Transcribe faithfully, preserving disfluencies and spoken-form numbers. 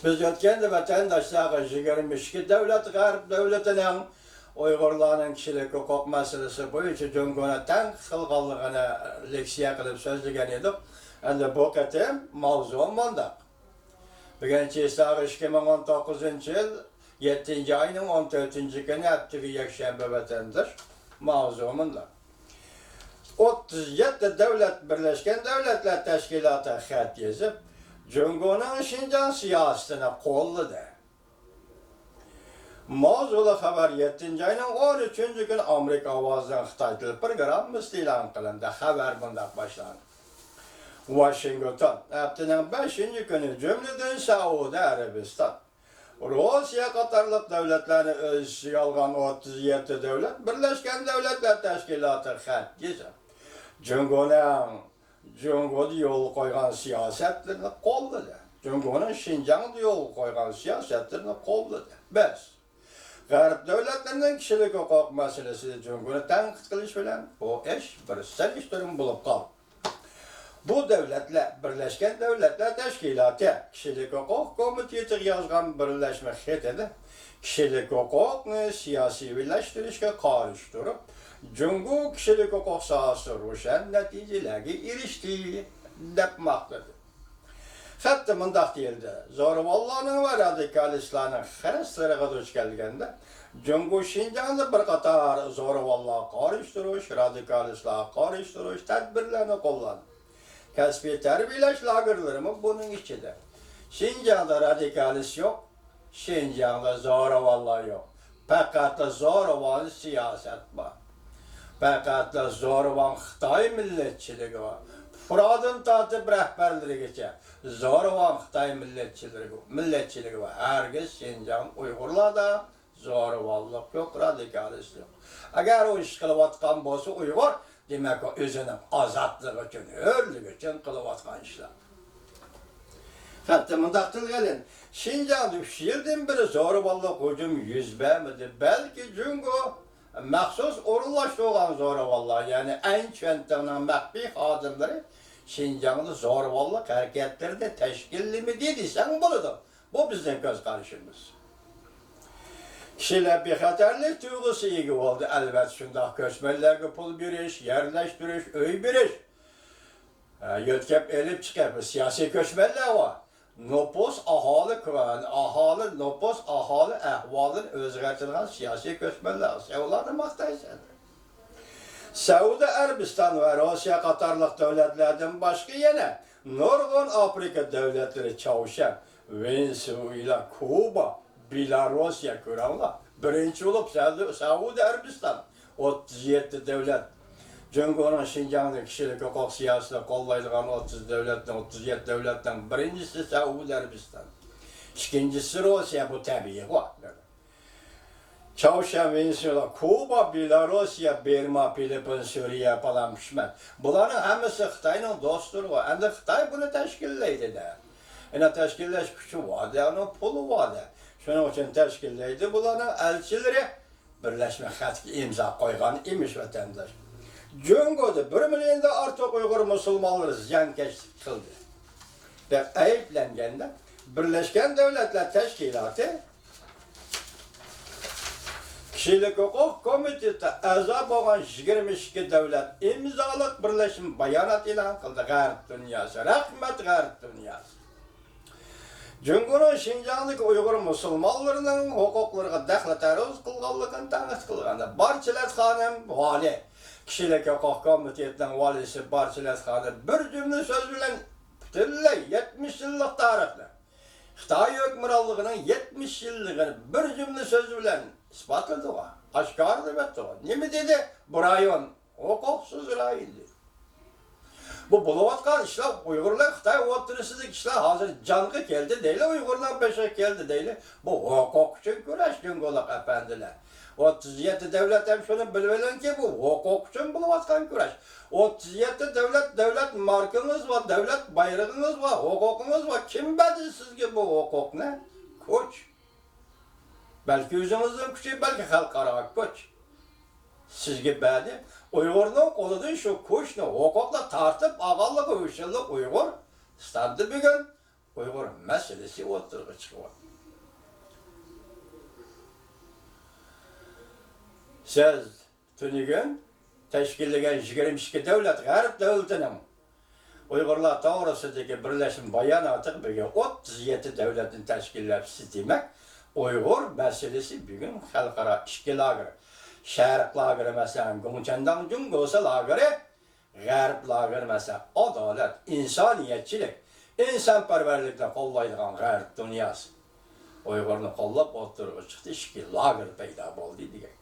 بىز ئۆتكەندە ۋەتەنداشلارغا يىگىرمە ئىككى دۆلەت غەرب دۆلىتىنىڭ ئۇيغۇرلارنىڭ كىشىلىك ھوقۇق مەسىلىسى بويىچە جۇڭگونى تەنقىد قىلغانلىقىنى لېكسىيە قىلىپ سۆزلىگەن ئىدۇق. ئەمدى بۇ قېتىم ماۋزۇ مۇنداق. بۈگۈن چىساغ ئىككى مىڭ ئون توققۇزىنچى يىل يەتتىنچى ئاينىڭ ئون تۆتىنچى كۈنى ھەپتىگە يەكشەنبە ۋەتەنداش ماۋزۇ مۇنداق. ئوتتۇز يەتتە دۆلەت بىرلەشكەن دۆلەتلەر تەشكىلاتىغا خەت يېزىپ، جۇڭگونىڭ شىنجاڭ سىياسىتىنى قوللىدى. ماۋزۇلۇق خەۋەر يەتتىنچى ئاينىڭ ئون ئۈچىنچى كۈنى ئامېرىكا ئاۋازىنىڭ خىتاي تىل پروگراممىسىدا ئېلان قىلىندى. خەۋەر مۇنداق باشلاندى. ۋاشىنگتون، ھەپتىنىڭ بەشىنچى كۈنى، جۈملىدىن سەئۇدى ئەرەبىستان، روسىيە قاتارلىق دۆلەتلەرنى ئۆز ئىچىگە ئالغان ئوتتۇز يەتتە دۆلەت بىرلەشكەن دۆلەتلەر تەشكىلاتىغا خەت يېزىپ، جۇڭگونىڭ جۇڭگودا يولغا قويغان سىياسەتلىرىنى قوللىدى. جۇڭگونىڭ شىنجاڭدا يولغا قويغان سىياسەتلىرىنى قوللىدى. بەس، غەرب دۆلەتلىرىنىڭ كىشىلىك ھوقۇق مەسىلىسىدە جۇڭگونى تەنقىد قىلىش بىلەن بۇ ئىش بىر سېلىشتۇرما بولۇپ قالدى. بۇ دۆلەتلەر بىرلەشكەن دۆلەتلەر تەشكىلاتى كىشىلىك ھوقۇق كومىتېتىغا يازغان بىرلەشمە خېتىدە كىشىلىك ھوقۇقنى سىياسىيلەشتۈرۈشكە قارشى تۇرۇپ، جۇڭگو كىشىلىك ھوقۇق ساھەسىدە روشەن نەتىجىلەرگە ئېرىشتى، دەپ ماختىدى. خەتتە مۇنداق دېيىلدى: زورىۋاللارنىڭ ۋە رادىكالىستلارنىڭ خىرىسلىرىغا دۇچ كەلگەندە، جۇڭگو شىنجاڭدا بىر قاتار زورىۋاللارغا قارشى تۇرۇش، رادىكالىستلارغا قارشى تۇرۇش تەدبىرلەرنى قوللاندى. كەسپىي تەربىيەلەش لاگېرلىرىمۇ بۇنىڭ ئىچىدە. شىنجاڭدا رادىكالىست يوق، شىنجاڭدا زورىۋاللار يوق. پەقەتلا زورىۋال سىياسەت بار. پەقەتلا زورىۋال خىتاي مىللەتچىلىكى بار. پۇقرادىن تارتىپ رەھبەرلىرىگىچە زورىۋال خىتاي مىللەتچىلىكى، مىللەتچىلىكى بار. ھەرگىز شىنجاڭ ئۇيغۇرلاردا زورىۋاللىق يوق، رادىكالىست يوق. ئەگەر ئۇ ئىش قىلىۋاتقان بولسا ئۇيغۇر، دېمەك، ئۇ ئۆزىنىڭ ئازادلىقى ئۈچۈن، ھۆرلۈكى ئۈچۈن قىلىۋاتقان ئىشلار. خەتتە مۇنداق تىلغا ئېلىندى: شىنجاڭدا ئۈچ يىلدىن بېرى زورىۋاللىق ھۇجۇم يۈز بەرمىدى، بەلكى جۇڭگو مەخسۇس ئورۇنلاشتۇرغان زورىۋاللار، يەنى ئەنچۈەنتىڭنىڭ مەخپىي خادىملىرى شىنجاڭدا زورىۋاللىق ھەرىكەتلىرىنى تەشكىللىمىدى دېسەڭ بولىدۇ. بۇ بىزنىڭ كۆز قارىشىمىز. كىشىلەر بىخەتەرلىك تۇيغۇسىغا ئىگە بولدى. ئەلۋەتتە، شۇنداق كۆچمەنلەرگە پۇل بېرىش، يەرلەشتۈرۈش، ئۆي بېرىش، ئە، يۆتكەپ ئېلىپ چىقىپ، سىياسىي كۆچمەنلەر بار. نوپۇس، ئاھالە، ئاھالە، نوپۇس، ئاھالە ئەھۋالىنى ئۆزگەرتىدىغان سىياسىي كۆچمەنلەر. سەن ئۇلارنى ماختايسەن. سەئۇدى ئەرەبىستان ۋە روسىيە قاتارلىق دۆلەتلەردىن باشقا يەنە نۇرغۇن ئافرىقا دۆلەتلىرى، چاۋشيەن، ۋېنېسۇېلا، كۇبا، بېلاروسىيە، كۆرۈڭلار. بىرىنچى بولۇپ سەئۇدى، سەئۇدى ئەرەبىستان، ئوتتۇز يەتتە دۆلەت. جۇڭگونىڭ شىنجاڭدىكى كىشىلىك ھوقۇق سىياسىتىنى قوللايدىغان ئوتتۇز دۆلەتنىڭ، ئوتتۇز يەتتە دۆلەتنىڭ بىرىنچىسى سەئۇدى ئەرەبىستان. ئىككىنچىسى روسىيە، بۇ تەبىئىي بار. چاۋشيەن، ۋېنېسۇېلا، كۇبا، بېلاروسىيە، بىرما، فىلىپپىن، سۈرىيە، پالان پۈشمەن. بۇلارنىڭ ھەممىسى خىتاينىڭ دوستلىرىغۇ. ئەمدى خىتاي بۇنى تەشكىللەيدۇ-دە. ئەنە تەشكىللەش كۈچى بار-دە، ئۇنىڭ پۇلى بار-دە. شۇنىڭ ئۈچۈن تەشكىللەيدۇ. بۇلارنىڭ ئەلچىلىرى بىرلەشمە خەتكە ئىمزا قويغان ئىمىش، ۋەتەنداش. جۇڭگودا بىر مىليوندىن ئارتۇق ئۇيغۇر مۇسۇلمانلىرى زىيانكەشلىك قىلدى، دەپ ئەيىبلەنگەندە، بىرلەشكەن دۆلەتلەر تەشكىلاتى كىشىلىك ھوقۇق كومىتېتىدا ئەزا بولغان يىگىرمە ئىككى دۆلەت ئىمزالىق بىرلەشمە بايانات ئېلان قىلدى. غەرب دۇنياسى، رەھمەت، غەرب دۇنياسى. جۇڭگونىڭ شىنجاڭدىكى ئۇيغۇر مۇسۇلمانلىرىنىڭ ھوقۇقلىرىغا دەخلى تەرۇز قىلغانلىقىنى تەنقىد قىلغاندا، بارچىلەت خانىم ۋالى، كىشىلىك ھوقۇق كومىتېتىنىڭ ۋالىسى بارچىلەت خانىم بىر جۈملە سۆز بىلەن پۈتۈنلەي يەتمىش يىللىق تارىخنى، خىتاي ھۆكۈمرانلىقىنىڭ يەتمىش يىللىقىنى بىر جۈملە سۆز بىلەن ئىسپاتلىدىغۇ، ئاشكارىلىۋەتتىغۇ. نېمە دېدى؟ بۇ رايون ھوقۇقسىز رايون دېدى. بۇ بولۇۋاتقان ئىشلار، ئۇيغۇرلار خىتاي ئوتتۇرىسىدىكى ئىشلار ھازىر جانغا كەلدى دەيلى، ئۇيغۇرنىڭ بېشىغا كەلدى دەيلى. بۇ ھوقۇق ئۈچۈن كۈرەش، جۇڭگولۇق ئەپەندىلەر. ئوتتۇز يەتتە دۆلەت ھەم شۇنى بىلىۋېلىڭكى، بۇ ھوقۇق ئۈچۈن بولۇۋاتقان كۈرەش. ئوتتۇز يەتتە دۆلەت، دۆلەت ماركىڭىز بار، دۆلەت بايرىقىڭىز بار، ھوقۇقىڭىز بار. كىم بەردى سىزگە بۇ ھوقۇقنى؟ كۈچ. بەلكى ئۆزىڭىزنىڭ كۈچى، بەلكى خەلقئارا كۈچ سىزگە بەردى. ئۇيغۇرنىڭ قولىدىن شۇ كۈچنى، ھوقۇقنى تارتىپ ئالغانلىقى ئۈچۈنلا ئۇيغۇرىستاندا بۈگۈن ئۇيغۇر مەسىلىسى ئوتتۇرىغا چىقىۋاتىدۇ. سىز تۈنۈگۈن تەشكىللىگەن يىگىرمە ئىككى دۆلەت، غەرب دۆلىتىنىڭ ئۇيغۇرلار توغرىسىدىكى بىرلەشمە باياناتىغا بۈگۈن ئوتتۇز يەتتە دۆلەتنى تەشكىللەپسىز، دېمەك، ئۇيغۇر مەسىلىسى بۈگۈن خەلقئارا ئىككى لاگېر، شەرق لاگېرى، مەسىلەن، گوڭچەنداڭ جۇڭگوسى لاگېرى، غەرب لاگېرى، مەسىلەن، ئادالەت، ئىنسانىيەتچىلىك، ئىنسانپەرۋەرلىكنى قوللايدىغان غەرب دۇنياسى ئۇيغۇرنى قوللاپ ئوتتۇرىغا چىقتى، ئىككى لاگېر پەيدا بولدى دېگەن.